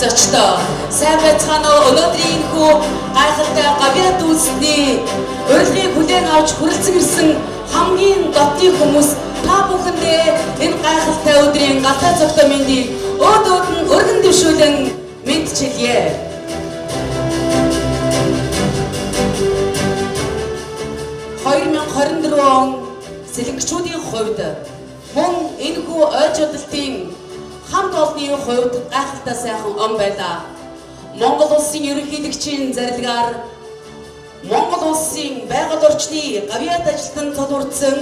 зочдоо. Сайн байцгаана уу? Өнөөдрийн энэхүү гайхалтай гавьяат үйлсний урилгыг хүлээн авч хүрэлцэн ирсэн хамгийн дотны хүмүүс та бүхэндээ энэ гайхалтай өдрийн галтай цогтой мэндийг өөд өөд нь өргөн дэвшүүлэн мэдчилье. 2024 он сэлэнгчүүдийн хувьд мөн энэхүү ойжуудалтын хамт олонны хувьд гайхалтай сайхан он байлаа. Монгол улсын ерөнхийлөгчийн зарилгаар Монгол улсын байгаль орчны гавьяат ажилтан цолуурдсан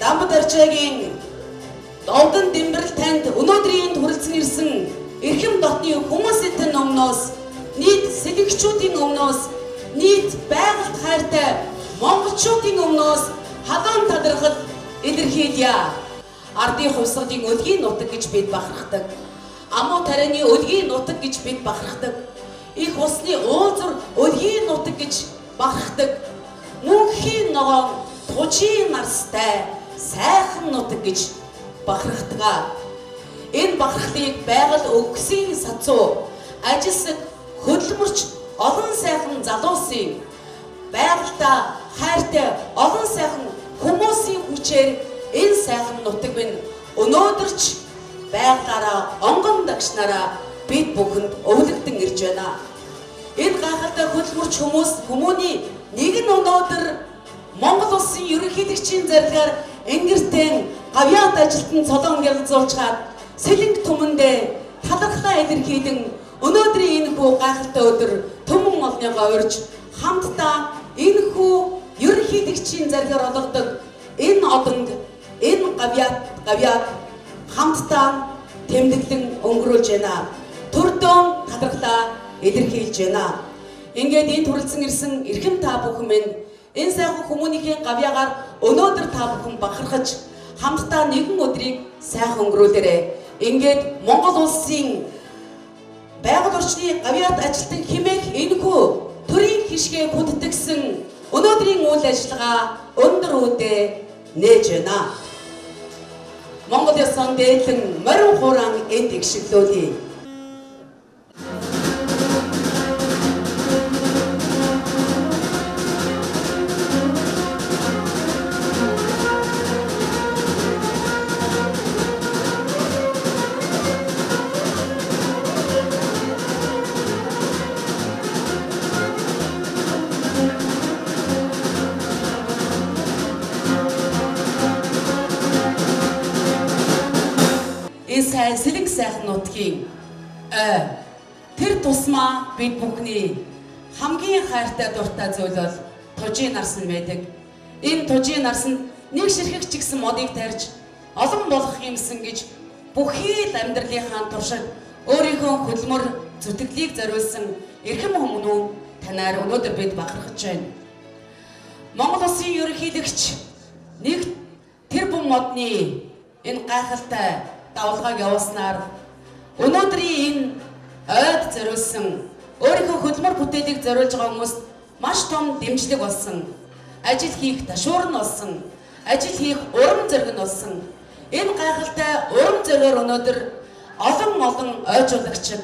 Дамбадарчаагийн Довдон Дэмбэрэл танд өнөөдрийн энд хүрэлцэн ирсэн эрхэм дотны хүмүүсийн өмнөөс, нийт сэлэнгчүүдийн өмнөөс, нийт байгальд хайртай монголчуудын өмнөөс халуун талархал илэрхийлье. Ардын хувьсгалын өлгийн нутаг гэж бид бахархдаг. Амуу тарианы өлгийн нутаг гэж бид бахархдаг. Их усны уулзар өлгийн нутаг гэж бахархдаг. Мөнхийн ногоон тужийн нарстай сайхан нутаг гэж бахархдаг. Энэ бахархлыг байгаль өгсөн сацуу ажилсаг хөдөлмөрч олон сайхан залуусын байгальтай хайртай олон сайхан хүмүүсийн хүчээр энэ сайхан нутаг минь өнөөдөр ч байгалаараа онгон дагшнараа бид бүхэнд өвлөгдөн ирж байна. Энэ гайхалтай хөдөлмөрч хүмүүс хүмүүний нэг нь өнөөдөр Монгол улсын ерөнхийлөгчийн зарилгаар Энгэртэн гавьяат ажилтан цолон гялзуулчаад сэлэнг түмэндээ талархлаа илэрхийлэн өнөөдрийн энэхүү гайхалтай өдөр түмэн олныгоо урьж хамтдаа энэхүү ерөнхийлөгчийн зарилгаар олгодог энэ одонг энэ гавьяат хамтдаа тэмдэглэн өнгөрүүлж байна. Төрдөө талархлаа илэрхийлж байна. Ингээд энд хүрэлцэн ирсэн эрхэм та бүхэн минь энэ сайхан хүмүүнийхээ гавьяагаар өнөөдөр та бүхэн бахархаж хамтдаа нэгэн өдрийг сайхан өнгөрүүлээрэй. Ингээд Монгол улсын байгаль орчны гавьяат ажилтан хэмээх энэхүү төрийн хишгээ хүндэтгсэн өнөөдрийн үйл ажиллагаа өндөр үүдээ нээж байна. Монгол ёсон дээдлэн морин хураан энд игшиглүүлье. Энэ сэлэнг сайхан нутгийн тэр тусмаа бид бүхний хамгийн хайртай дуртай зүйл бол тужийн нарсан байдаг. Энэ тужийн нарсанд нэг ширхэг ч гэсэн модыг тарьж олон болох юмсан гэж бүхий л амьдралынхаа туршид өөрийнхөө хөдөлмөр зүтгэлийг зориулсан эрхэм хүмүүнүү танаар өнөөдөр бид бахархаж байна. Монгол улсын ерөнхийлөгч нэг тэрбум модны энэ гайхалтай давлгааг явуулснаар өнөөдрийн энэ ойд зориулсан өөрийнхөө хөдөлмөр бүтээлийг зориулж байгаа хүмүүст маш том дэмжлэг болсон. Ажил хийх ташуур нь болсон. Ажил хийх урам зориг нь болсон. Энэ гайхалтай урам зориор өнөөдөр олон олон ойжуулагчид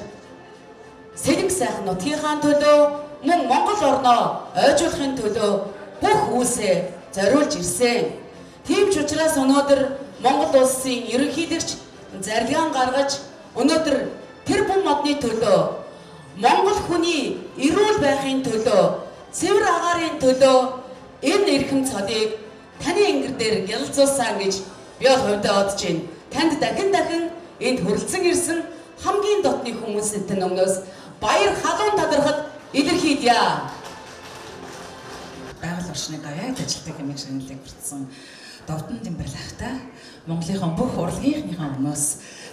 сэлэнг сайхан нутгийнхаа төлөө мөн Монгол орноо ойжуулахын төлөө бүх үүсээ зориулж ирсэн. Тийм ч учраас өнөөдөр Монгол улсын ерөнхийлөгч зарилгаан гаргаж өнөөдөр тэрбум модны төлөө Монгол хүний эрүүл байхын төлөө цэвэр агаарын төлөө энэ эрхэм цолыг таны ингэр дээр гялалзуулсан гэж би бол хувьдаа бодож байна. Танд дахин дахин энд хүрэлцэн ирсэн хамгийн дотны хүмүүсийн өмнөөс баяр халуун талархал илэрхийлье. Байгаль орчны гавьяат ажилтан хэмээх шагналыг хүртсэн Довдон Дэмбэрэл ахтай Монголынхон бүх урлагийнхныхаа өмнөөс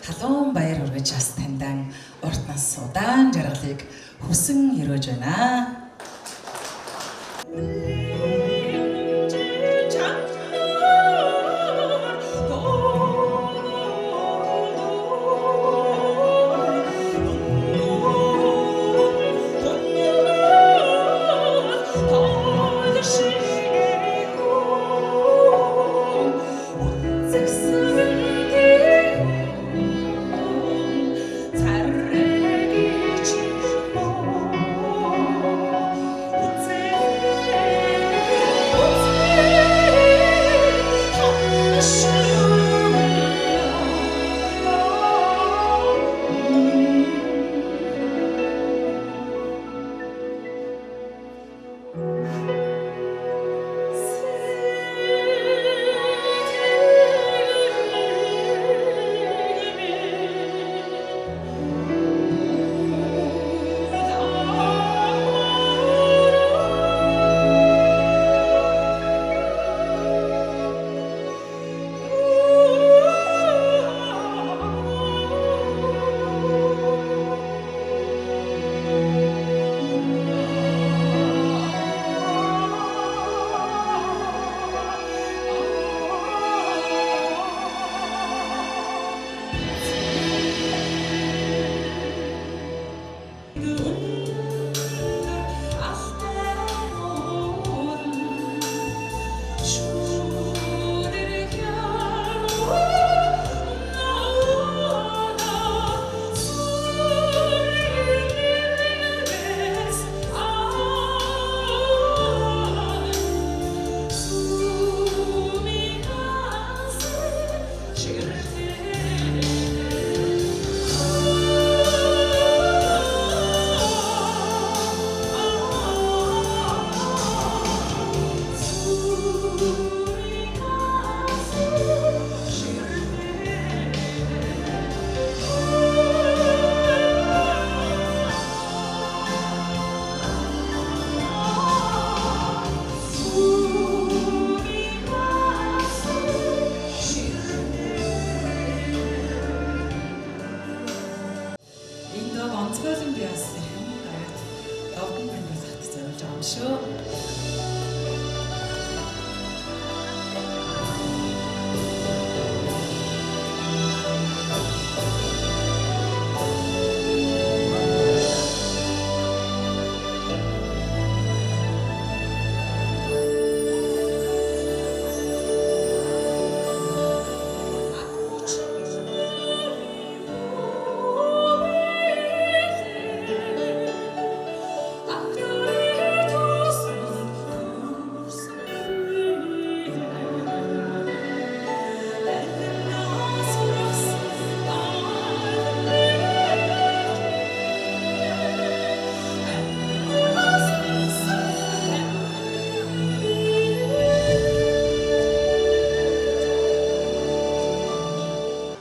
халуун баяр хүргэж бас таньдан урт нас удаан жаргалыг хүсэн өрөөж байна. Царай. байгаа юм шүү.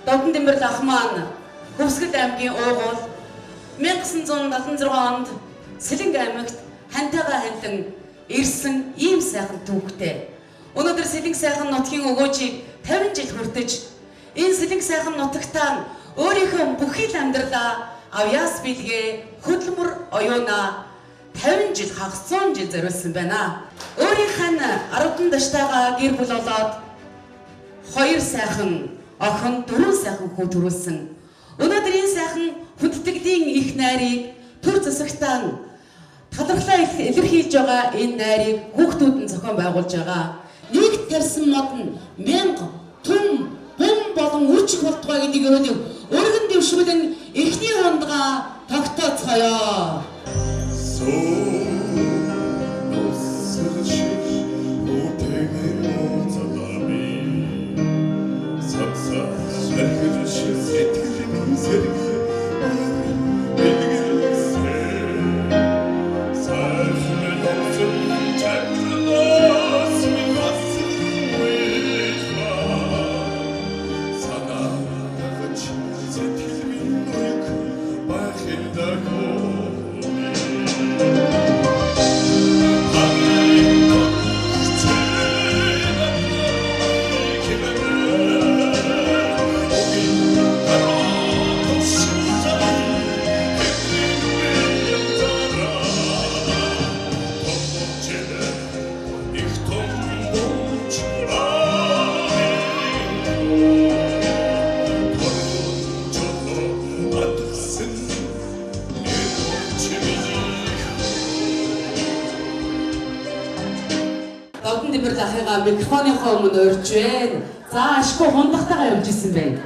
Довдон Дэмбэрэл ах маань Хөвсгөл аймгийн уугуул 1976 онд Сэлэнг аймагт хантайгаа ханилан ирсэн ийм сайхан түүхтэй. Өнөөдөр Сэлэнг сайхан нутгийн өгөөжийг 50 жил хүртэж энэ Сэлэнг сайхан нутагтаа өөрийнхөө бүхий л амьдралаа авьяас бэлгээ хөдөлмөр оюунаа 50 жил хагас 100 жил зориулсан байна. Өөрийнх нь 10 даштайгаа гэр бүл болоод 2 сайхан охин 4 сайхан хүү төрүүлсэн. Өнөөдөр энэ сайхан хүндэтгэлийн их найрыг төр засагтаа талархлаа илэрхийлж байгаа энэ найрыг хүүхдүүд нь зохион байгуулж байгаа. Нэгт тарьсан мод нь мянга, түн, бум болон үржих болтугай гэдэг өрөөнийг өргөн дэвшүүлэн эхний хундгаа тогтооцгоё. Довдон Дэмбэрэл ахыгаа микрофоныхоо өмнө урьж байна. За ашгүй хундахтайгаа явж исэн байна.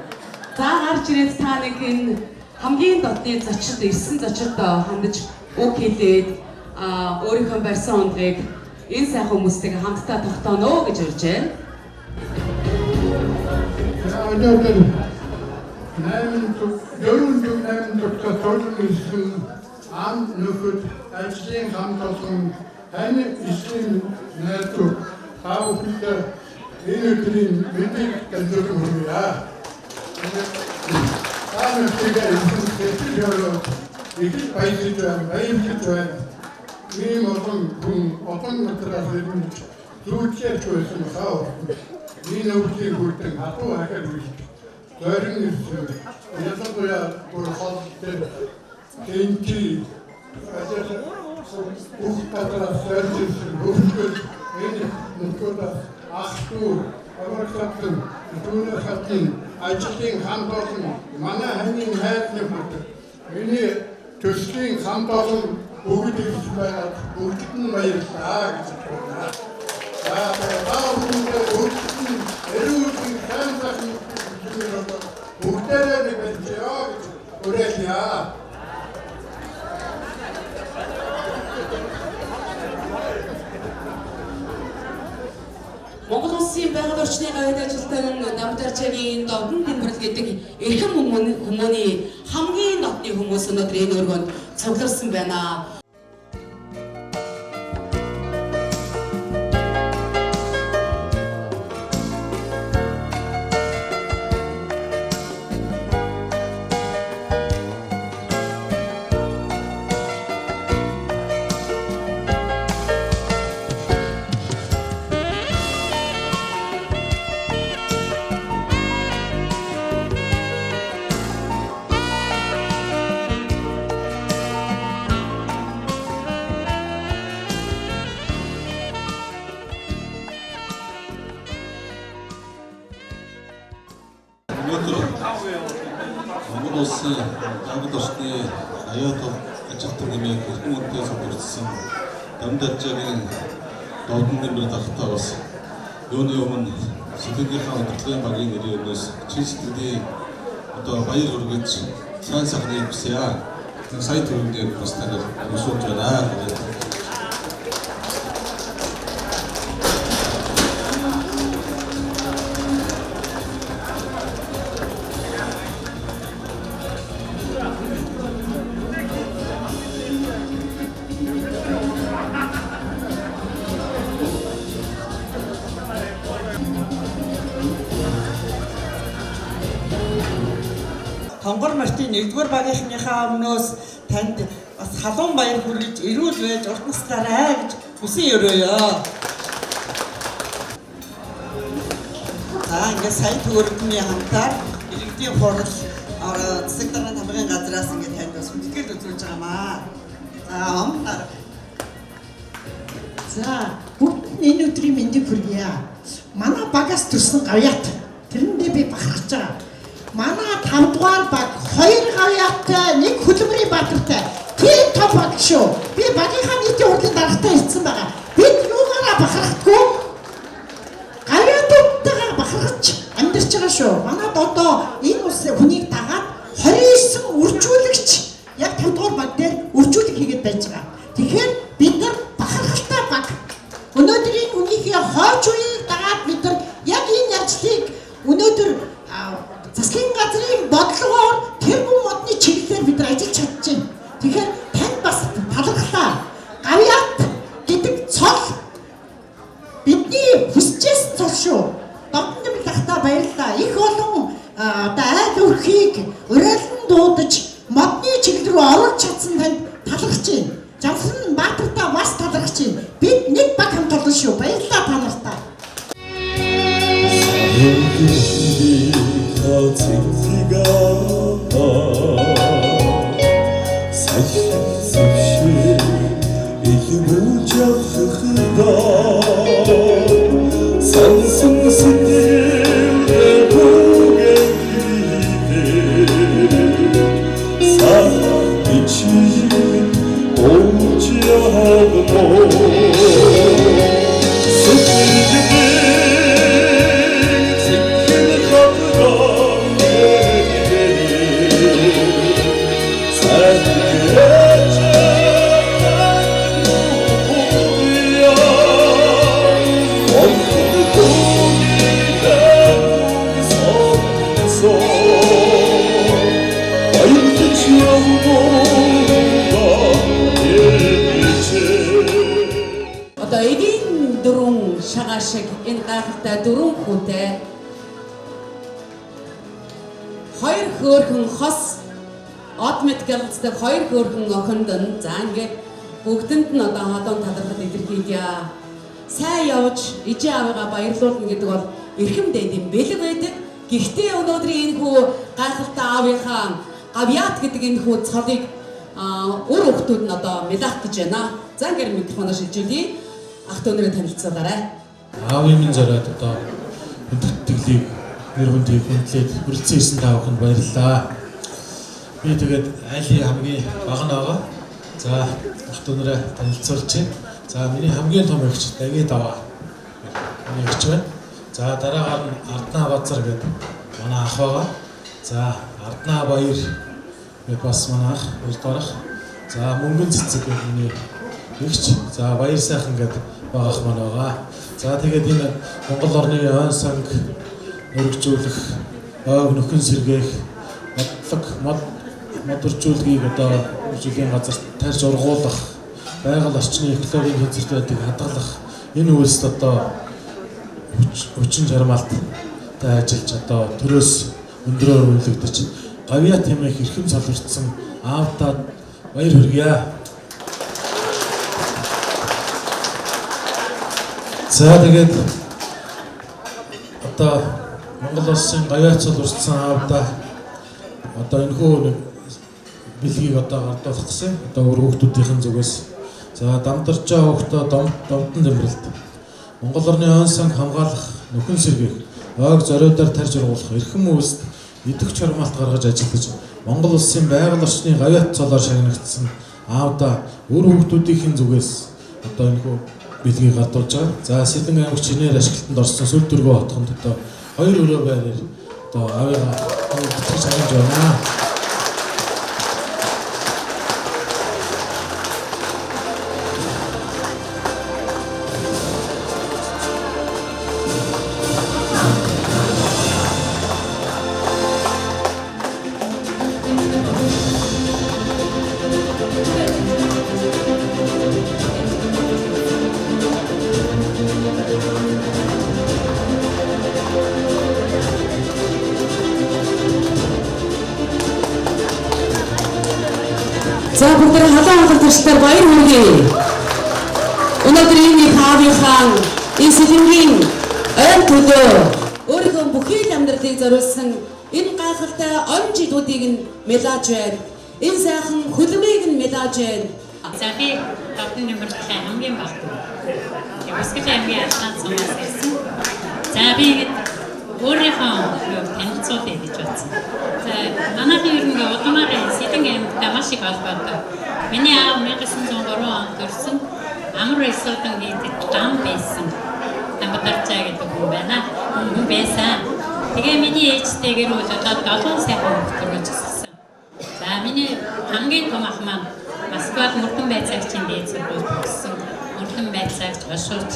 За гарч ирээд та нэг энэ хамгийн дотны зочид ирсэн зочид хандаж үг хэлээд өөрийнхөө барьсан хундгийг энэ сайхан хүмүүстэйг хамтдаа тогтооно гэж урьж байна. Өнөөдөр 8 дугаар толон ирсэн ам нөхөд ажлын хамт олон таны эслийн найзууд та бүхэндээ энэ өдрийн мэндийг дамжуулан хүргье. Та нарыг ирсэн сэтгэл хөдлөл их баярлаж байна, баярлаж байна. Ийм олон хүн олон газраас ирнэ зүүчээрч байсан хаа. Энэ өвлийн хүртэн хатуу хахаар үйл. Зорин ирсэн. Ялангуяа бүр хол дээр тэнцээ бүх газраас зорж ирсэн хөвчгөл энэ нутгуудаас ах дүү авархатын түүнээ хатын ажлын хамт олон манай ханийн хайр нөхөд миний төслийн хамт олон бүгд ирсэн байгаад бүгдэд нь баярлалаа гэж байна. За та бүхэндээ бүгдэд нь эрүүл сайн сайхан бүгдээрээ нэг байлаа гэж уриалъя. Монгол Улсын байгаль орчны гавьяат ажилтан Намдарчагийн Довдон Дэмбэрэл гэдэг эрхэм хүмүүний хамгийн нотны хүмүүс өнөөдөр энэ өргөнд цугларсан байна. улсын Монгол орчны аюул ажилтан нэмэх эрхэм хүндээс хүртсэн Дамдаржаагийн Довдон Дэмбэрэл ахтай бас юуны өмнө сэтгэлийнхаа удирдлагын багийн нэрийн өмнөөс чин сэтгэлийн одоо баяр хүргэж сайн сайхныг хүсье. Сая төгрөгийг бас танаар өсөж байна. Тонгор мартын 1-р багийнхныхаа өмнөөс танд бас халуун баяр хүргэж эрүүл байж урт наслаарай гэж хүсэн өрөөё. За ингээд сая төгрөгийн хамтаар иргэдийн хурал засаг даргын тамгын газраас ингээд танд бас хүндэтгэл үзүүлж байгаамаа. За ом дарга. За бүгд нь энэ өдрийн мэндийг хүргье. Манай багаас төрсэн гавьяат. Тэрэндээ би бахархаж байгаа. Манай 5 дугаар баг 2 гавьяаттай, нэг хөлбөрийн баатартай. Тийм том баг шүү. Би багийнхаа нийтийн хурлын даргатай ирсэн байгаа. Бид юугаараа бахархдаггүй? Гавьяатуудтайгаа бахархаж амьдарч байгаа шүү. Манад одоо энэ улс хүнийг дагаад 29 үржүүлэгч яг 5 дугаар баг дээр үржүүлэг хийгээд байж байгаа. Тэгэхээр бид нар бахархалтай баг. Өнөөдрийн хүнийхээ хойч үеийг дагаад бид нар яг энэ ажлыг өнөөдөр засгийн газрын бодлогоор тэрбум модны чиглэлээр бид нар ажиллаж чадчихэв. Тэгэхээр танд бас талархлаа. Гавьяат гэдэг цол бидний хүсэжсэн цол шүү. Довдон Дэмбэрэл ахтай баярлалаа. Их олон одоо айл өрхийг уриалан дуудаж модны чиглэл рүү оруулж чадсан танд талархаж байна. Жамсан Баатартаа бас талархаж байна. Бид нэг баг хамт олон шүү. Баярлалаа та нартай. Одоо эдийн дөрвөн шагаа шиг энэ гайхалтай дөрвөн хүүтэй хоёр хөөрхөн хос од мэт гэлцдэг хоёр хөөрхөн охинд нь за ингээд бүгдэнд нь одоо халуун талархал илэрхийлье. Сайн явж ижээ аавыгаа баярлуулна гэдэг бол эрхэм дэндийн бэлэг байдаг. Гэхдээ өнөөдрийн энэ хүү гайхалтай аавынхаа гавьяат гэдэг энэ хүү цолыг үр хүүхдүүд нь одоо мэлах гэж байна. За ингээд микрофоноо шилжүүлье. Ах дүү нэрээ танилцуулаарай. Аавын минь зориод одоо хүндэтгэлийг нэр хүндийг хүндлээд хүрэлцэн ирсэн та бүхэнд баярлалаа. Би тэгээд айлын хамгийн бага нь байгаа. За ах дүү нэрээ танилцуулчих. За миний хамгийн том эгч Давид Даваа. Миний эгч байна. За дараагаар нь Арднаа Базар гэдэг манай ах байгаа. За Арднаа Баяр гэдэг бас манай ах, хоёрдугаар ах. За Мөнгөн Цэцэг гэдэг миний эгч. За Баяр сайхан гэдэг бага ах маань байгаа. За тэгээд энэ Монгол орны ойн санг өргөжүүлэх, ойг нөхөн сэргээх, бодлого мод модоржуулгийг одоо жилийн газар тарьж ургуулах, байгаль орчны экологийн хязгаарт байдлыг хадгалах энэ үйлсд одоо хүчин чармаалттай ажиллаж одоо төрөөс өндрөөр үнэлэгдэж гавьяат хэмээх эрхэм цолорцсон аавдаа баяр хүргье. За тэгээд одоо Монгол улсын гавьяат цолорцсон аавдаа одоо энэхүү нэг бэлгийг одоо гардуулах гэсэн. Одоо өөр хүүхдүүдийн зүгээс за дамдарчаа хүүхдээ Довдон Дэмбэрэлд Монгол орны ойн санг хамгаалах, нөхөн сэргээх, ойг зориудаар тарьж ургуулах эрхэм үйлсд идэвх чармаалт гаргаж ажиллаж Монгол улсын байгаль орчны гавьяат цолоор шагнагдсан аавда үр хүүхдүүдийн зүгээс одоо энэхүү бэлгийг гадуулж байгаа. За Сэлэнгэ аймаг чинээр ашиглалтанд орсон Сүр дөргөө хотхонд одоо 2 өрөө байраар одоо аавыгаа тэтгэж хангаж байна. За бүгдээ халуун хатар туршлагаар баяр хүргэе. Өнөөдөр энэ их аавынхаа энэ сэлэнгийн ойр төлөө өөрийнхөө бүхий л амьдралыг зориулсан энэ гайхалтай он жилүүдийг нь мэлаж байна. Энэ сайхан хөлмийг нь мэлаж байна. За би Довдон Дэмбэрлийн хамгийн бага дүү. Өсгөл аймгийн Аршаан сумаас ирсэн. За би ингэж өөрийнхөө юуг танилцуулъя гэж бодсон. За манайхан ер нь удамаар Сэлэнгэ аймагтай маш их холбоотой. Миний аав 1903 онд төрсэн. Амар Исудан гэдэг лам байсан. Дамбадарчаа гэдэг хүн байна. Хүн байсан. Тэгээ миний ээжтэй гэр бүл одоо 7 сайхан хүүхэд төрүүлж өсгсөн. За миний хамгийн том ах маань Москвад мөрдөн байцаагчийн дээд сургуульд төгссөн. Мөрдөн байцаагч, хошууч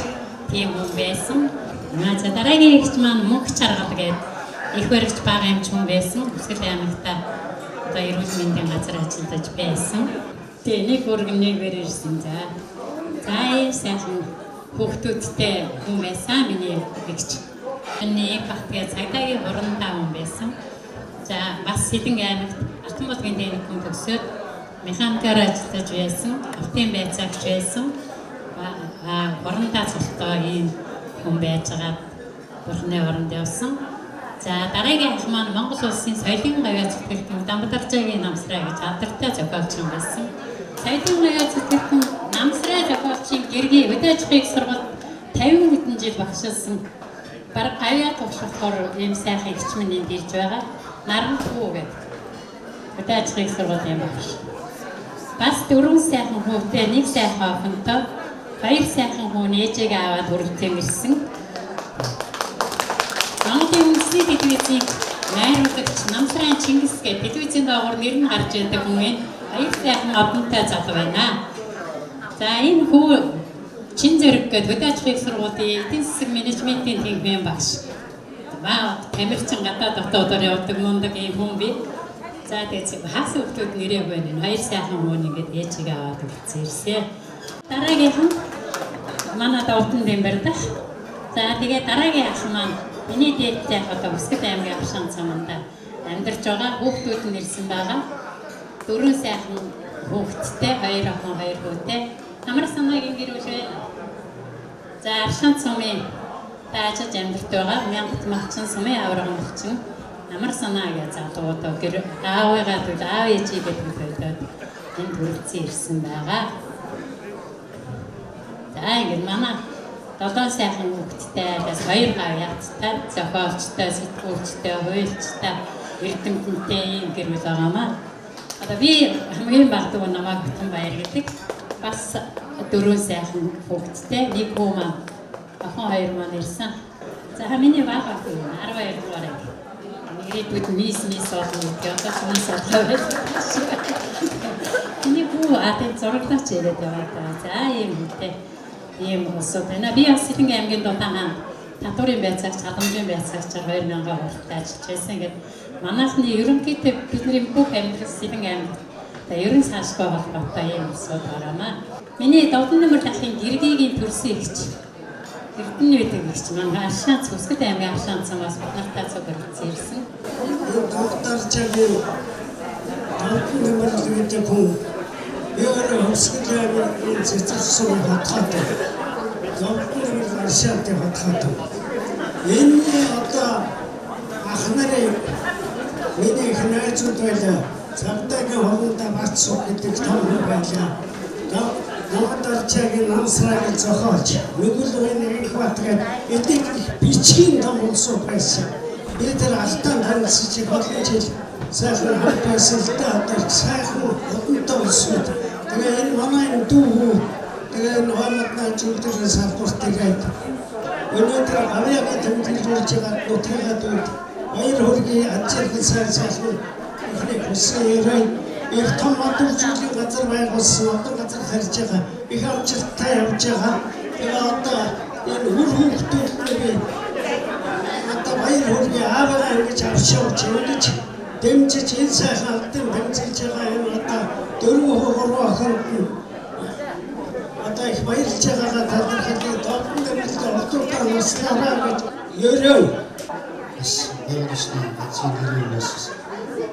тийм хүн байсан. За дараагийн эгч маань мөнх чаргал гээд их баригч бага эмч хүн байсан. Өсгөл аймагта одоо эрүүл мэндийн газар ажиллаж байсан. Тэгээ нэг өргөн нэг бэр ирсэн. За. За ийм сайхан хүүхдүүдтэй хүн байсан миний эгч. Миний багт гээд цагдаагийн хурандаа хүн байсан. За бас Сэлэнгэ аймагт Алтан булгийн техникум төгсөөд механикаар ажиллаж байсан, автын байцаагч байсан. Хурандаа цолтой ийм хүн байж байгаа бурхны оронд явсан. За дараагийн ах маань Монгол улсын соёлын гавьяа зүтгэлтэн Дамбадаржаагийн намсраа гэж алдартай зохиолч юм байсан. Соёлын гавьяа зүтгэлтэн намсраа зохиолчийн гэргий өдөө аж ахуйн сургуульд 50 хэдэн жил багшилсан. Бараг гавьяа төвшөхөөр ийм сайхан эгч минь энд ирж байгаа. Наран хүү гэдэг. Өдөө аж ахуйн сургуулийн багш. Бас 4 сайхан хүүтэй, нэг сайхан охинтой, 2 сайхан хүн ээжээгээ аваад хүрэлцэн ирсэн. Монголын үндэсний телевизийн найруулагч Намсран Чингис гэх телевизийн доогуур нэр нь гарч ирдэг хүн энэ 2 сайхан одонтой залуу байна. За энэ хүү Чин зэрэг гээд хөдөө аж ахуйн сургуулийн эдийн засаг менежментийн тэнхимийн багш. Тамирчин гадаа дотоодоор явдаг мундаг ийм хүн би. За тэгээд хаас хүүхдүүд нэрээ байна. Энэ 2 сайхан хүн ингээд ээжигээ аваад хүрэлцэн ирсэн. Дараагийнх нь манай Довдон Дэмбэр дах. За тэгээд дараагийн ах маань миний дээдтэй одоо Өсгөл аймгийн Авшаан цаманда амьдарч байгаа. Хүүхдүүд нь ирсэн байгаа. 4 сайхан хүүхэдтэй, 2 охин, 2 хүүтэй. Амар санаагийн гэр бүл байна. За Аршаан сумын даажиж амьдарч байгаа. Мянгат малчин сумын авраган малчин амар санаа гэж залуу одоо гэр аавыгаа түл аав ээжээ гэдэг төлөөд энд хүрэлцэн ирсэн байгаа. За ингээд манай 7 сайхан хүүхэдтэй, бас 2 гавьяаттай, зохиолчтой, сэтгүүлчтэй, хуульчтай, эрдэмтэнтэй ийм гэр бүл байгаамаа. Одоо би хамгийн бага дүү намайг Бүтэн Баяр гэдэг. Бас 4 сайхан хүүхэдтэй, нэг хүү маань охин 2 маань ирсэн. За миний бага охин 12 дугаар анги. Ирээдүйд мис болно гэдэг одоо ч мис болоо байсан. Миний хүү атын зураглаач яриад байгаа даа. За ийм хүүтэй. Ийм улсууд байна. Би бас Сэлэнгэ аймгийн Дутан хаан татварын байцаагч, халамжийн байцаагчаар 2000 хүртэл ажиллаж байсан. Ингээд манайхны ерөнхийдөө бидний бүх амьдрал Сэлэнгэ аймагт одоо ерөн цаашгүй холбоотой ийм улсууд байгаамаа. Миний Довдон Дэмбэр дахын гэргийгийн төрсөн эгч Эрдэнэ гэдэг эгч маань Аршаан Өсгөл аймгийн Аршаан цамаас бид нартай цуг хүрэлцэн ирсэн. Довдарчаагийн Довдон Дэмбэр гэдэг хүн би өөрөө Өсгөл аймгийн цэцэрлэг хотхоотой. Довдон Дэмбэр Аршаантай хотхоотой. Энэ одоо ах нарын миний их найзууд байлаа. Цагдаагийн хурандаа бац сух гэдэг том хүн байлаа. Довдарчаагийн намсраагийн зохиолч Нүгэлгийн Энхбат гэдэг эдгээр бичгийн том улсууд байсан. Би тэр алтан танилцж их олон жил сайхан хамт байсан л да, одоо сайхан одонтой улсууд. Тэгээ энэ манай энэ дүү хүү тэгээ энэ хоймодны зүйлдэрийн салбарт ирээд өнөөдөр гавьяагаа тэмдэглүүлж байгаа нутгийнхаа дүүд баяр хүргэе, ачаалал сайн сайхан эхний хүссэн яриа их том модул зүйлийн газар байгуулсан, олон газар харж байгаа, их амжилттай явж байгаа. Тэгээ одоо энэ үр хүүхдүүдний би одоо баяр хүргэе, аавыгаа ингэж авч явж ингэж дэмжиж энэ сайхан алдан тэмцэлж байгаа энэ одоо 4 3 охинд нь одоо их баярлж байгаагаа талархалыг довтон дэмжлээ одуудаа наслаараа гэж ерөө. Бас байгаль орчны газрын нэрийн өмнөөс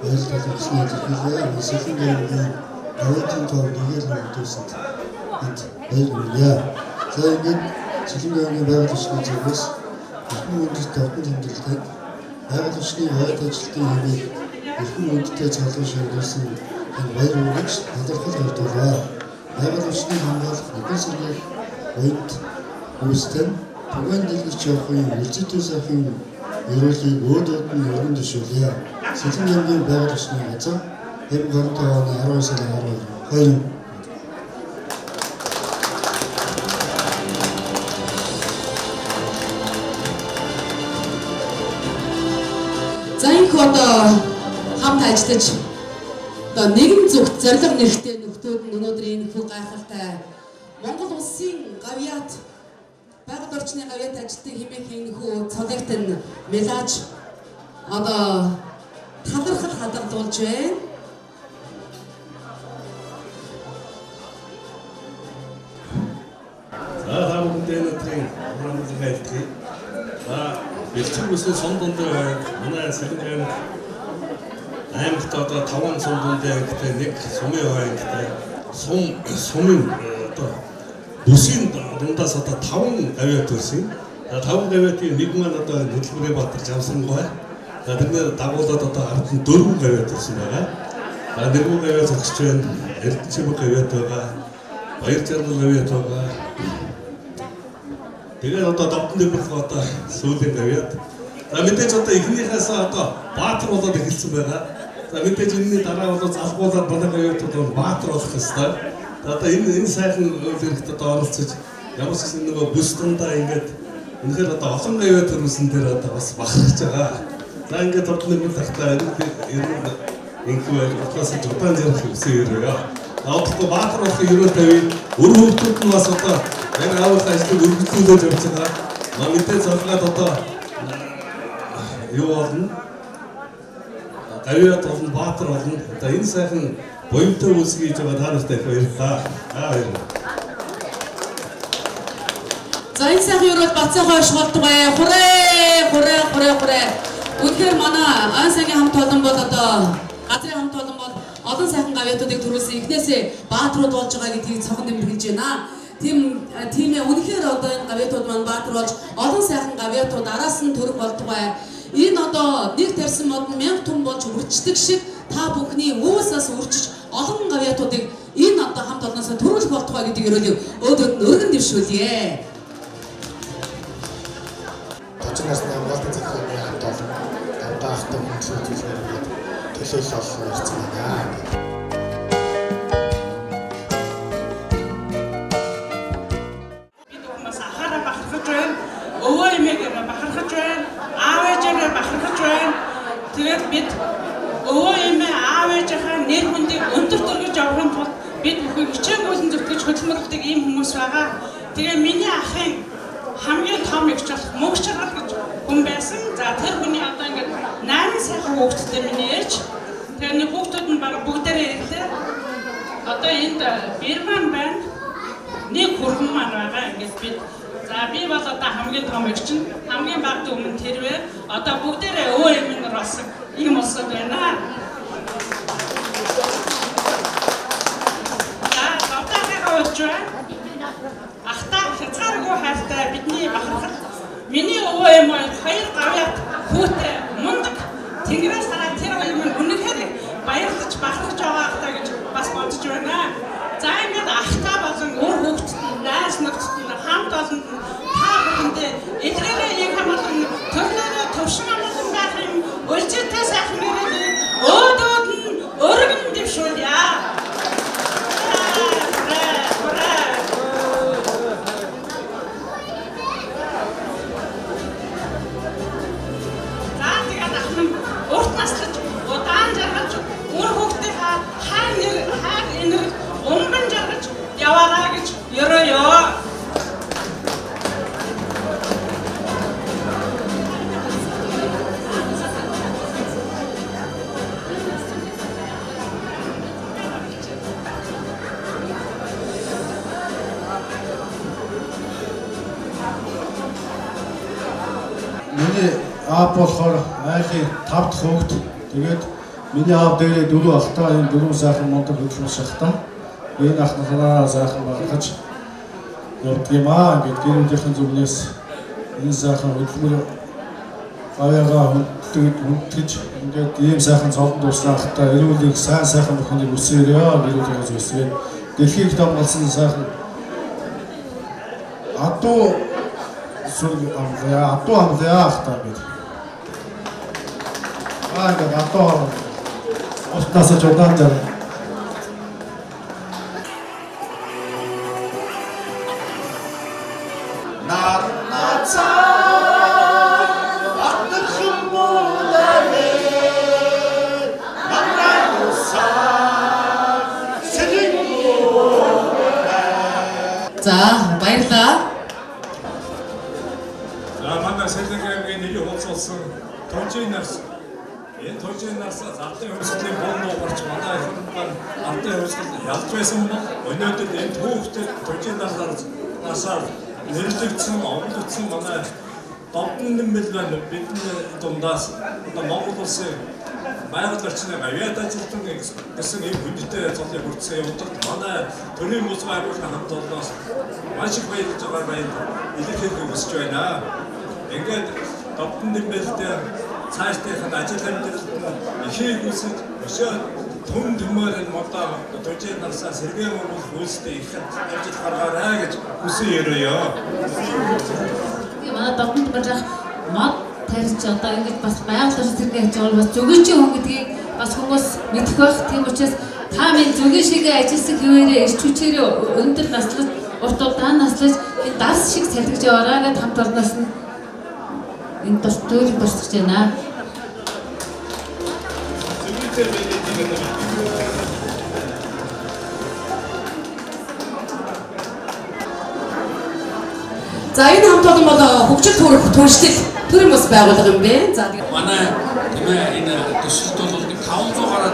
баярлал өгснээ илэрхийлье. Сэлэнг аймгийн гавьяатын тоо нэгээр нэмэгдүүлсэнд энд баяр хүргье. За ингээд Сэлэнг аймгийн байгаль орчны зүгээс эрхэм хүндэт довтон тэмдэглэлтэнд байгаль орчны хойд ажилтны хэмээх эрхэм хүндтэй цалин шагнуулсан энэ баяр хүргэж талархал хүртүүлээ. Байгаль орчныг хамгаалах нэгэн сэргээх уяд үүстэй түгээн дэлгэрч явахын үлзий сайхан ерөөлийг өөд өөд нь өргөн дэвшүүлье. Сэлэнг аймгийн байгаль орчны газар 2025 оны 12 сарын 12. За инх одоо хамт ажиллаж одоо нэгэн зүгт зорилго нэрхтээ нөхдүүд нь өнөөдөр энэ хүү гайхалтай Монгол улсын гавьяат байгаль орчны гавьяат ажилтны хэмээх энэ хүү цолигт нь мелаж одоо талархал хадгалуулж байна. За та бүхэндээ өнөөдрийн урамлын айлтгая. За бэлтгэл бүсийн сум дундын аймаг манай Сэлэнг аймаг аймагт одоо 5 сум дундын аймагтай нэг сумын аймагтай сумын одоо бүсийн дундаас одоо 5 гавьяат төрсөн. За 5 гавьяатын нэг маань одоо хөдөлмөрийн Баатар Жамсангой. За тэрнээ дагуулад одоо ард нь 4 гавьяат төрсөн байгаа. За 4 гавьяат зогсож байна. Эрдэнэчимэг гавьяат байгаа. Баяр жаргал гавьяат байгаа. Тэгээд одоо довтон дэмбэрх одоо сүүлийн гавьяат. За мэдээж одоо эхнийхээс одоо баатар болоод эхэлсэн байгаа. За мэдээж энэний дараа бол залгуулаад манай гавьяатууд бол баатар болох ёстой. За одоо энэ сайхан үйл хэрэгт одоо оролцож ямар ч гэсэн нөгөө бүс дундаа ингээд үнэхээр одоо олон гавьяат төрүүлсэн дээр одоо бас бахархаж байгаа. За ингээд довтон дэмбэрх тахтаа энэхүү ойлголтоос удаан жаргах хүсэн ерөөе. За одоо баатар болох ерөөл тавь. Өр хүүхдүүд нь бас одоо яг аавынхаа ажлыг өргөжлүүлээд явж байгаа. Мэдээ залгаад одоо юу болно? Гавьяат болно, баатар болно. Одоо энэ сайхан буянтай үйлс хийж байгаа та нартай их баярлалаа. Аа баярлалаа. За энэ сайхан ерөөл бацаа хойш болтугай. Хурээ, хурээ, хурээ, хурээ. Үнэхээр манай ан сангийн хамт олон бол одоо газрын хамт олон бол олон сайхан гавьяатуудыг төрүүлсэн. Эхнээсээ баатрууд болж байгаа гэдгийг цохон дэмбэрхэлж байна. Тийм ээ үнэхээр одоо энэ гавьяатууд маань баатар болж олон сайхан гавьяатууд араас нь төрөх болтугай. Энэ одоо нэг тарьсан мод нь 1000 түн болж үрчдэг шиг та бүхний үүсээс үрчиж олон гавьяатуудыг энэ одоо хамт олноос төрүүлэх болтугай гэдэг ерөөлийг өөдөөд нь өргөн дэвшүүлье. Тожин насны хамгаалтын захиргааны хамт олон дандаа ахтай хүндлэл үзүүлгээр ингээд төлөөлөл олсон ирсэн байна. Бид хүмүүс ахаараа бахархаж байна. Өвөө эмээгээ бахархаж байна. Аав ээжээрээ бахархаж байна. Тэгээд бид өвөө эмээ аав ээжийнхаа нэр хүндийг өндөр төргөж явахын тулд бид бүхэн хичээнгүйлэн зүтгэж хөдөлмөрлөдөг ийм хүмүүс байгаа. Тэгээ миний ахын хамгийн том эгч болох Мөнгө чаргал гэж хүн байсан. За тэр хүний одоо ингээд 8 сайхан хүүхэдтэй миний ээж. Тэгээ нэг хүүхдүүд нь баг бүгдээрээ ирлээ. Одоо энд Бирман байна. Нэг хүргэн маань байгаа. Ингээд бид за би бол одоо хамгийн том эгч нь, хамгийн бага дүү өмнө тэрвэ. Одоо бүгдээрээ өвөө эмээнэр болсон ийм улсад байна. За довтоохоо урьж байна. Ахтаа хязгааргүй хайртай бидний бахархал. Миний өвөө эм хоёр гавьяат хүүтэй мундаг тэнгэрээс хараад тэр хоёр минь үнэхээр баярлаж бахархаж байгаа ахтаа гэж бас бодож байна. За ингээд ахтаа болон өөр хүүхдэд нь, найз нөхдөд нь, хамт олонд нь та бүхэндээ эдгээрээ яг хамгаалан төрлөөрөө төвшин амгалан байх Өлжтэй сайхан мөрөөлийг өөдөөд нь өргөн дэвшүүлье. За тэгээд ах минь урт наслаж удаан жаргаж үр хүүхдийнхаа хайр нэр хайр энэр умбан жаргаж яваараа гэж ерөөё. Миний аав болохоор айлын 5 дахь хүүхэд. Тэгээд миний аав дээрээ 4 ахтай, энэ 4 сайхан мундаг хөдөлмөс ахтай. Энэ ах нараа сайхан багаж явдаг юм аа. Ингээд гэр бүлийнхэн зүгнээс энэ сайхан хөдөлмөр гавьяагаа хүндэтгэж ингээд ийм сайхан цолон дууссан ахтай эрүүлийг сайн сайхан бүхнийг үсээрээ гэр бүлийнхээ зүгээс дэлхийг давмгалсан сайхан адуу сүрг амлаа, адуу амлаа ахтай бид. Аа ингээд адуу уртнаас жудаан жаа. За баярлалаа. За манай Сэлэнгэ аймгийн нэрийн хуудас болсон Тунжийн нас. Энэ Тунжийн нас ардын хувьсгалын бон нуу гарч манай эхэнд маань ардын хувьсгал ялж байсан бол өнөөдөр энэ түүхтэй Тунжийн насаар нэрлэгдсэн, овлогдсон манай Довдон Дэмбэл маань бидний дундаас одоо Монгол улсын байгаль орчны авиат ажилтан гэсэн ийм хүндтэй золыг хүртсэн явдалд манай төрийн бус байгууллагын хамт олноос маш их баярлж байгаа баяр илэрхийлэхийг хүсэж байна. Ингээд Довдон Дэмбэлтэй цаашдынх нь ажил амьдралд нь ихийг хүсэж өшөө түн түмээр энэ модоо Тунжийн насаа сэргээн оруулах үйлстэй их амжилт гаргаарай гэж хүсэн ерөөё. Манай Довдон Дэмбэл мод тарьж одоо ингэж бас байгаль орчин сэргээн хийж байгаа бас зөгөөчийн хүн гэдгийг бас хүмүүс мэдэх байх. Тийм учраас та минь зөгийн шигээ ажилласан хэвээрээ эрч хүчээрээ өндөр наслаж урт удаан наслаж энэ дарс шиг салгиж яваарай гэд хамт олноос нь энэ туйлын туршиж байна. За энэ хамт олон бол хөгжил төршлөл төрийн бас байгууллага юм бэ. За манай тийм ээ энэ төсөлд бол 500 гаруй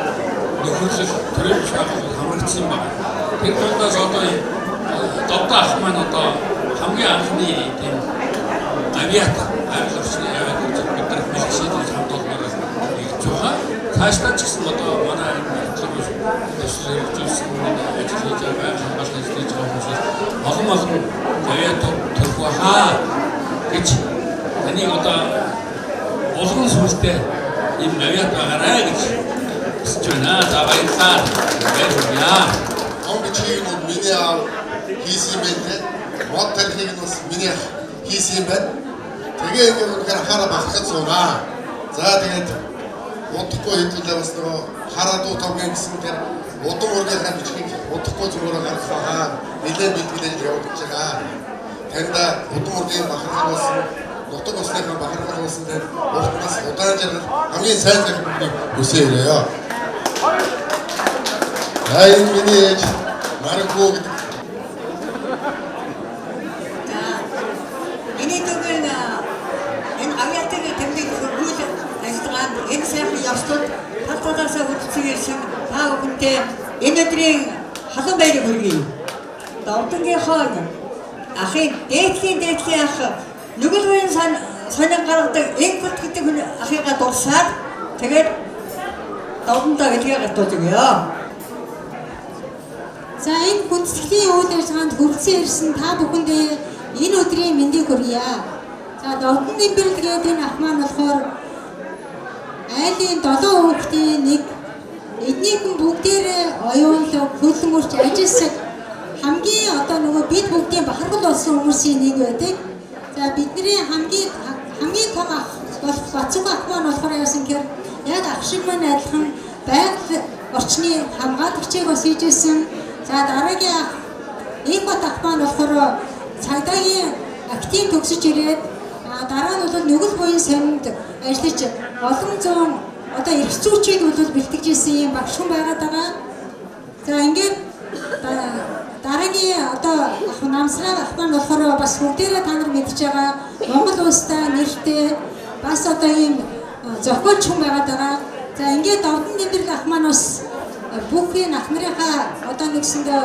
нөхөрлөл төрийн бас байгууллага хамрагдсан байна. Тэр дундаас одоо Довдон ах маань одоо хамгийн анхны тийм авиат байгаль орчны авиат гэж бид нар бэлгшээд хамт олноор нэгж байгаа. Цаашдаа ч гэсэн одоо манай энэ төсөл хэрэгжүүлсэн ажил хийж байгаа байгаль хамгаалалт ажил хийж байгаа хүмүүсээс олон олон авиат төрөх байхаа гэж таныг одоо булган сүлдээ ийм авиат байгаарай гэж хүсэж байна. За баярлалаа. Баярлалаа. Он бичгийг нь миний аав хийсэн юм байна. Мод тарихыг нь бас миний ах хийсэн юм байна. Тэгээ ингээд үнэхээр ахаараа бахархаж суунаа. За тэгээд удахгүй хэдүүлээ бас нөгөө хараа дуу томгийн гэсэн тэр удам ургийнхаа бичгийг удахгүй зүгээр гаргах хаа. Нилээн бэлтгэлээ явуулж байгаа. Таньда удам ургийн бахархал болсон, нутаг усныхаа бахархал болсон дээр урт нас удаан жаргал хамгийн сайн сайхан бүхнийг хүсээ ирээё. За энэ миний ээж Маргүү гэдэг. Миний дүгэн энэ авиатын тэмдэг үйл ажиллагаанд энэ сайхан ёслолд тал талаасаа хүрэлцэн ирсэн та бүхэнтэй энэ өдрийн халуун баярыг хүргэе. Довдонгийнхоо ахын дээдлийн ах нүгэлвэрийн сонин гаргадаг Инкут гэдэг хүн ахыгаа дурсаад тэгээд Довдондоо хэлгээ гартуулж өгье. За энэ хүндэтгэлийн үйл ажиллагаанд хүрэлцэн ирсэн та бүхэндээ энэ өдрийн мэндийг хүргье. За Довдон Дэмбэрэл гэдэг энэ ах маань болохоор айлын 7 хүүхдийн нэг. Эднийхэн бүгдээрээ оюунлаг, хөдөлмөрч, ажилсаг хамгийн одоо нөгөө бид бүгдийн бахархал болсон хүмүүсийн нэг байдаг. За бидний хамгийн том ах Бацуг ах маань болохоор яасан гэхээр яг ах шиг маань адилхан байгаль орчны хамгаалагчийг бас хийж исэн. За дараагийн ах Инбат ах маань болохоор цагдаагийн актив төгсөж ирээд дараа нь бол нүгэл буян самд ажиллаж олон зуун одоо эрх зүйчийг бол бэлтгэж исэн юм багш хүн байгаад байгаа. За ингээд дараагийн одоо ах Намсраа ах маань болохоор бас бүгдээрээ та нар мэдж байгаа Монгол улстай нэртэй бас одоо ийм зохиолч хүн байгаад байгаа. За ингээд Довдон Дэмбэрэл ах маань бас бүх энэ ах нарынхаа одоо нэгсэндээ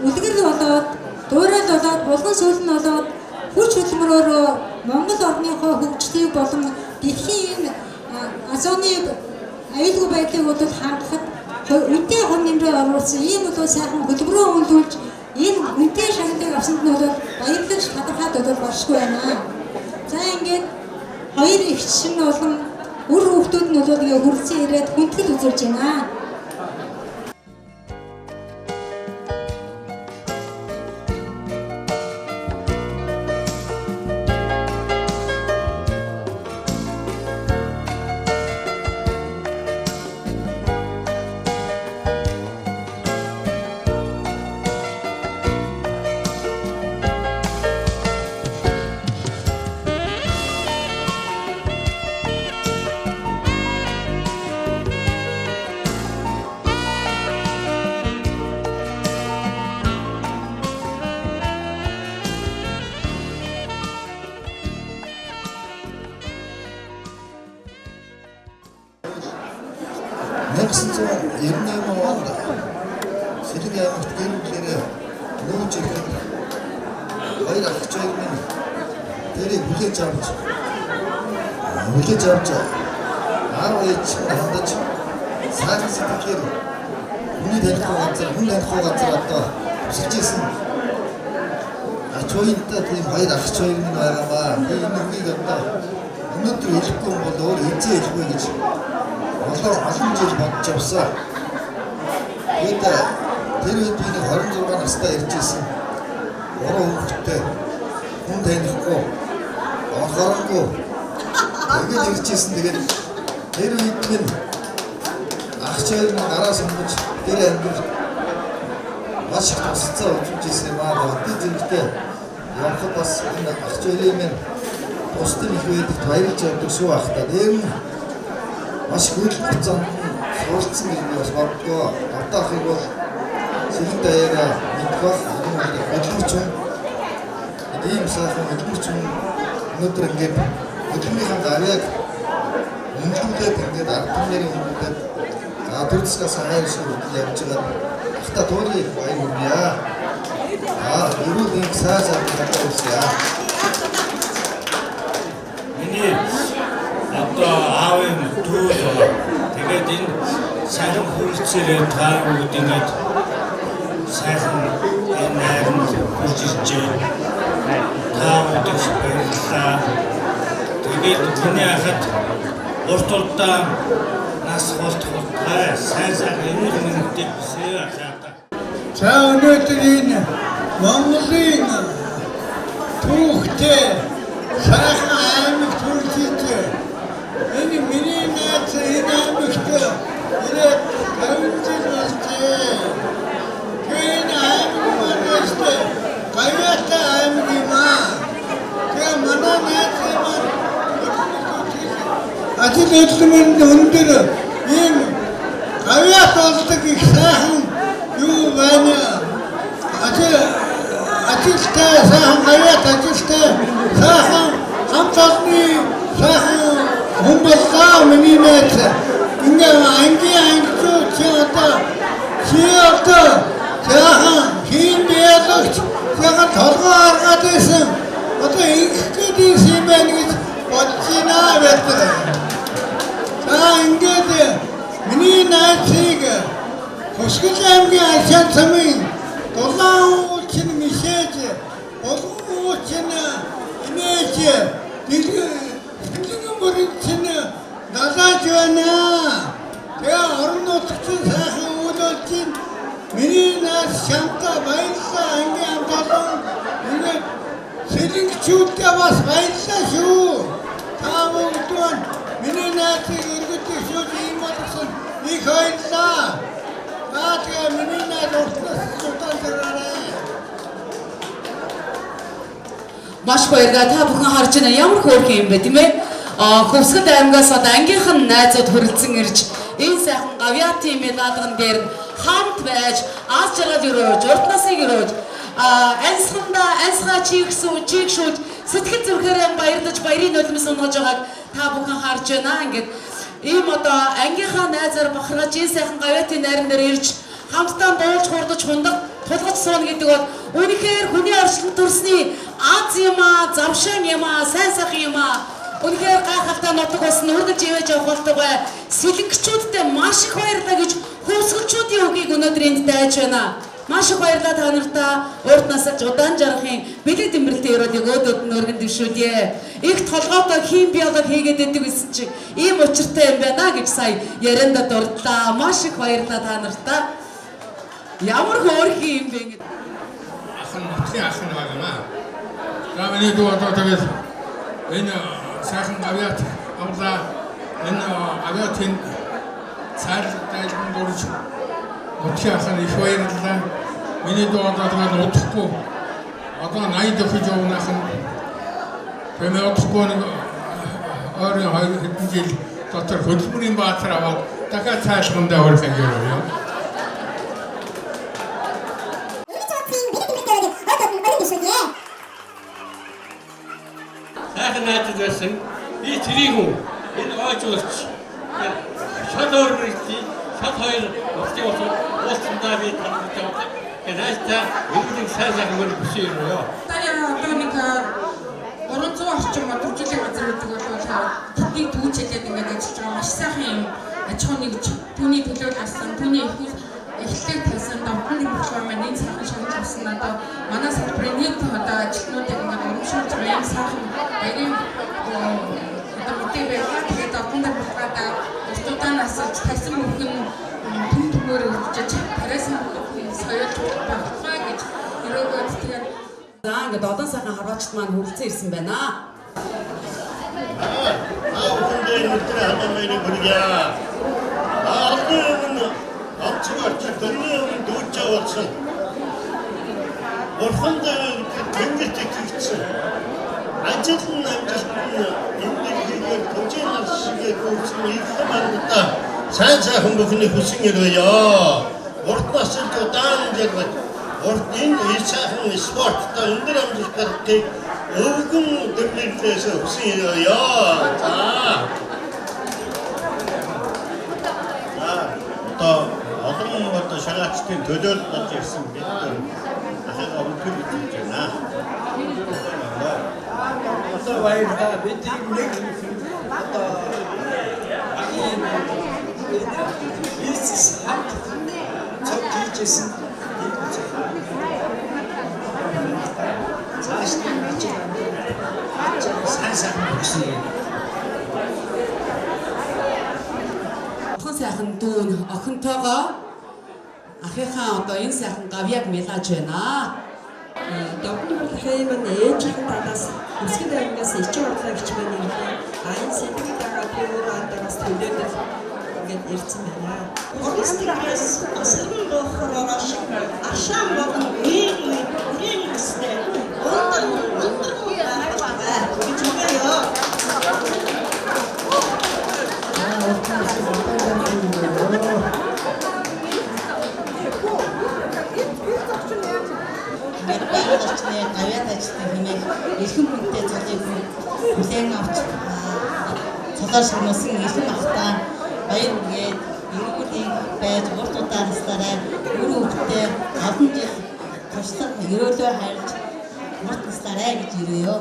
үлгэр болоод дуурал болоод булган сүүл нь болоод хүч хөдөлмөрөөрөө Монгол орныхоо хөгжлийг болон дэлхийн энэ азоны аюулгүй байдлыг бол хангахад үнэтэй хувь нэмрээ оруулсан ийм бол сайхан хөдөлмөрөө үнэлүүлж энэ үнэтэй шагналыг авсанд нь бол баярлаж талархаад бол болшгүй байна. За ингээд хоёр эгч нь болон үр хүүхдүүд нь бол ингээ хүрэлцэн ирээд хүндэтгэл үзүүлж байна. Хүлээж авч аав ээж хандаж сайхан сэтгэлээр хүний танихгүй газар, хүн танихгүй газар одоо тусалж исэн ач хоёртой тийм хоёр ахч хоёр минь байгаамаа. Би энэ үгийг одоо өнөөдөр хэлэхгүй бол өөр хэзээ хэлэх вэ гэж олон жил бодож явсан. Тэгээд тэр үед би 26 настай ирж исэн. 3 хүүхэдтэй хүн танихгүй, орхоронгүй тэгээд ирж исэн. Тэгээд тэр үед минь ахч хоёр минь гараа сонгож тэр ангид маш их тусалцаа үзүүлж исэн юм аа. Хотын зэрэгтэй явхад бас энэ ахч хоёрын минь бусдын их байдагт баярлж явдаг шүү ах та. Тэр нь маш хөдөлмөр занд нь суралцсан гэж би бас боддгоо. Одоо ахыг бол сэлэн даяараа мэдэх бах. Хөдөлмөрч хүн. ийм сайхан хөдөлмөрч хүн өнөөдөр ингээд хөдөлмөрийн гарыг үнэлүүлээд ингээд ард түмнэрийн үнэлүүлээд за төр засгаас хайр шиг хөдөл явж байгаа. Ахта туурын баяр хүргье. Аа эрүүл мэнд сайн сайхан хатаа үсье. Миний одоо аавын дүү болоо. Тэгээд энэ сайхан хүрэлцээрээ та бүгд ингээд сайхан энэ найранд хүрч иржээ. Та бүгд баярлалаа. Тэгээд миний ахад урт удаан нас холт хурдгай сайн сайхан эрүүл мэндтэй бисээ ахаа. За өнөөдөр энэ Монголын түүхтэй сайхан аймагт хүрч иржээ. Энэ миний найз энэ аймагт ирээд 50 жил болжээ. Энэ аймаг маань гавьяатай аймаг юм аа. Тэгээ манай найзын маань ажил хөдөлмөрөнд өндөр ийм гавьяат болдог их сайхан юу байна. Ажилтай сайхан гавьяат ажилтай сайхан хамт олонны сайхан хүн боллоо миний найз. Ингээ ангийн ангичууд чи одоо сайхан хийн биологч сайхан толгой гаргаад байсан. Одоо ингэх гээд байсан юм байна гэж бодож байна байдаг. За ингээд миний найзыг Хусгал аймгийн Алшаан замын дулаан уулчин мишээж, булган уулчин инээж, дэлгэн мөрөн чинь далааж байна. Тэгээ орон нутагчин сайхан үйл болж чинь миний найз Шамта баярлалаа ангийн хамт олон ингээд сэлэнгчүүддээ бас баярлалаа шүү. Та Та бүгд маань миний найзыг өргөж өшөөж ийм болгосон их баярлалаа. За тэгээ миний найз уртнаас удаан жаргаарай. Маш баярлалаа. Та бүхэн харж байна. Ямар хөөрхөн юм бэ, тийм ээ? Хөвсгөл аймгаас одоо ангийнх нь найзууд хүрэлцэн ирж энэ сайхан гавьяатын медалган дээр хамт байж аз жаргал өрөөж, урд насыг өрөөж, ансгандаа ансгаа чийгшүүлж сэтгэл зүрхээрээ баярлаж баярын нулимс унгаж байгааг та бүхэн харж байна. Ингээд ийм одоо ангийнхаа найзаар бахархаж энэ сайхан гавьяатын найран дээр ирж хамтдаа дуулж хурдаж хундаг тулгаж сууна гэдэг бол үнэхээр хүний орчлон төрсний аз юм аа, завшаан юм аа, сайн сайхан юм аа. Үнэхээр гайхалтай нутаг бас үргэлж ивэж явах болтугай. Сэлэнгчүүдтэй маш их баярлалаа гэж хөвсгөлчүүдийн үгийг өнөөдөр энд дайж байна. Маш их баярлалаа та нартаа. Урд насалж удаан жаргахын бэлэг дэмбэрэлтийн өрөөлийг өөдөөд нь өргөн дэвшүүлье. Их толгойтой хим биолог хийгээд өгдөг гэсэн чинь ийм учиртай юм байна гэж сая яриандаа дурдлаа. Маш их баярлалаа та нартаа. Ямар хөөрхөн юм бэ ингэ. Ах нь нутгийн ах нь байгаа. За миний дүү одоо тэгэл энэ сайхан гавьяат авлаа. Энэ гавьяатын цайл дайлган дурж нутгийн ах нь их баярлалаа. Миний дүү одоо тэгэл удахгүй одоо 80 дөхөж явнах нь тэгээ удахгүй нэг ойрын хоёр хэдэн жил дотор хөдөлмөрийн баатар аваад дахиад цайлгандаа хүрэх юм. Сайхан найзад байсан. Би тэрийг хүн. Энэ ойжуулч. Шал өөрмөртий, шал хоёр нутгийн уулзсандаа би танилцж байгаа. Тэгээ найздаа эргэлэн сайн сайхан мөр хүсэн юм юу. Одоо нэг 300 орчим модулжуулах газар гэдэг бол тэднийг түүчэлээд ингээд ажиллаж байгаа маш сайхан юм аж ахуйн нэгж түүний төлөө болсон, түүний эхлэлээр тавьсан давтан нэмэлт маань энэ сайхан шагнал авсан одоо манай салбарын нийт одоо ажилтнуудыг ингээд урамшуулж байгаа юм сайхан баярын одоо мэдээ байлаа. Тэгээд давтан нэмэлтгээд урт удаан насалж тавьсан мөрхөн түн түмээр өргөжж тариасан соёл багтгаа гэж өрөөгөөд тэгээд за ингээд олон сайхан харваачд маань хүрэлцэн ирсэн байна. Та бүхэндээ өнөөдөр халуун баярыг хүргье. Албан өмнө онцгой орчин дөрвийн өмнө дүүжээ болсон. Бурхан тэнгэрт итгэгдсэн. Ажил нь амжилт нь энэ дэлхийгээр түжин нас шигээ гүйцэн их мандаа сайн сайхан бүхний хүсэн өрөөе. Урд насалж удаан жаргаж урд энэ их сайхан спорттой өндөр амжилт гаргахыг өвгөн дэмбэрлээс хүсэн өрөөе. За. Одоо олон одоо шагаачдын төлөөлөл болж ирсэн бид ахыгаа өндөр гэж байна. Одоо баярлалаа. Бид нэг одоо энэ бизнес хамт цог хийжсэн. Цааш нь ажил сайн сайхан өгсөн. Охин сайхан дүүн охинтойгоо ахынхаа одоо энэ сайхан гавьяаг мэлаж байна. Давтан бүлгийн маань ээжийнхэн талаас Өсгөл аймгаас ичин орлоо гэж маань ирлээ. А энэ сэдвийг дагаад би өөрөө андагаас төлөөлөл ингээд ирсэн байна. Уран сэтгэлээс асран гоохор ороош аршаан болон үеийн үеийн үстэй өндөр өндөр байгаа гэж үгээё. Ингээд байгаль орчны гавьяат ажилтны хэмээх эрхэм хүнтэй цолыг хүлээн авч цолоор шагнуулсан эрхэм ахтаа баяр хүргээд эрүүл байж урт удаан наслаарай үр хөвгтөө олон жил туршлага ерөөлөө хайрлаж урт наслаарай гэж өрөөё.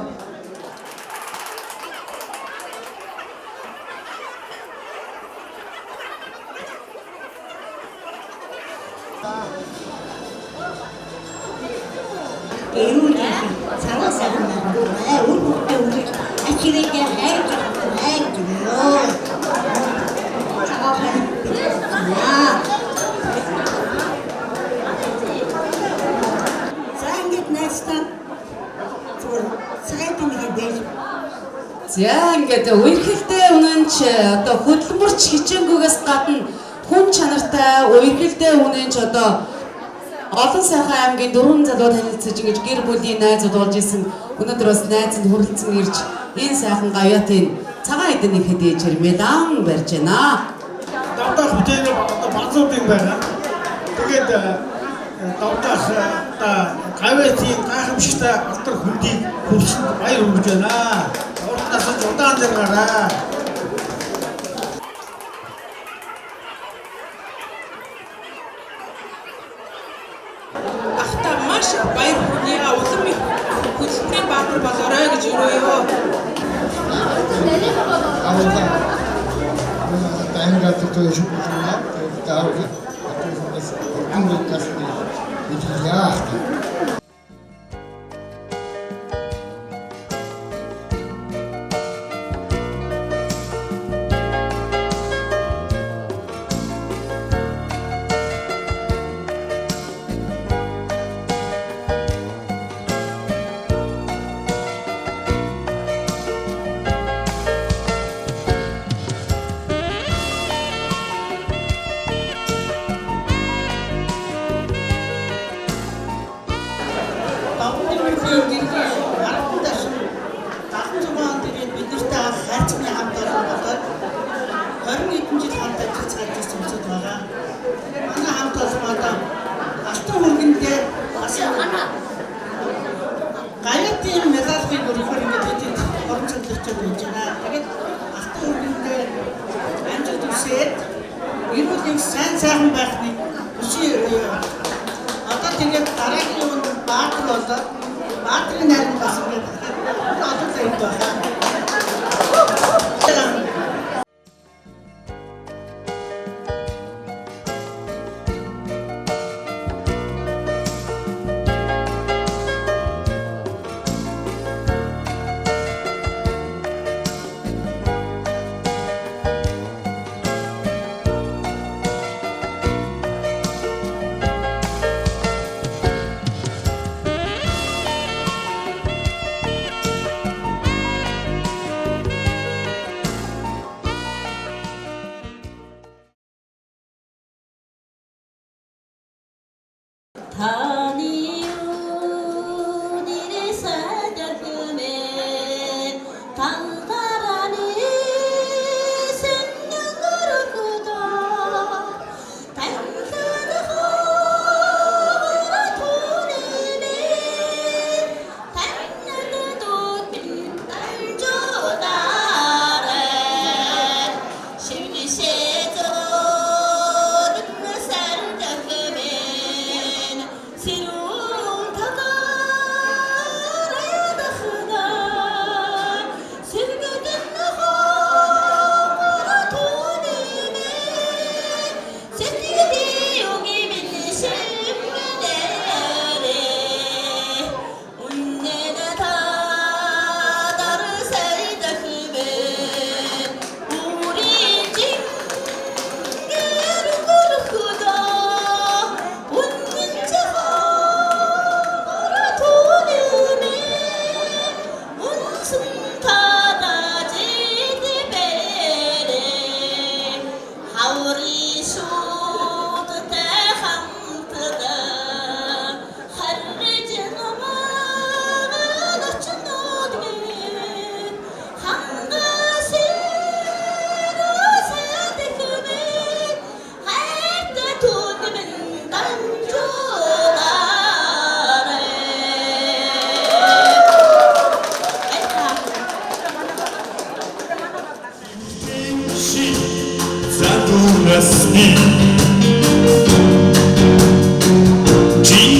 Эрүүл цагаан сайхан байна. Үр хөвгтөө үргэлж ач хэрэгээ хайрлах бай гэнэ. Цагаан хайр. За ингээд найстаа зүгээр цагаан нэг дээр. За ингээд үерхэлтэй үнэнч одоо хөдөлмөрч хичээнгүйгээс гадна хүн чанартай үерхэлтэй үнэнч одоо олон сайхан аймгийн 4 залуу танилцаж ингэж гэр бүлийн найзууд болж исэн. Өнөөдөр бас найз нь хүрэлцэн ирж энэ сайхан гавьяатын цагаан эдэн нэхэд ээжэр медан барьж байна. Давтах бүтээн одоо базуудын байна. Тэгээд давтах одоо гавьяатын гайхамшигтай алдар хүндийг хүрсэн баяр хүргэж байна. Урд насанд удаан жаргараа. Ахта маш их баяр хүргэе. Улам их хөдөлмөрийн баатар болоорой гэж өрөөё. Залуу насны. Чи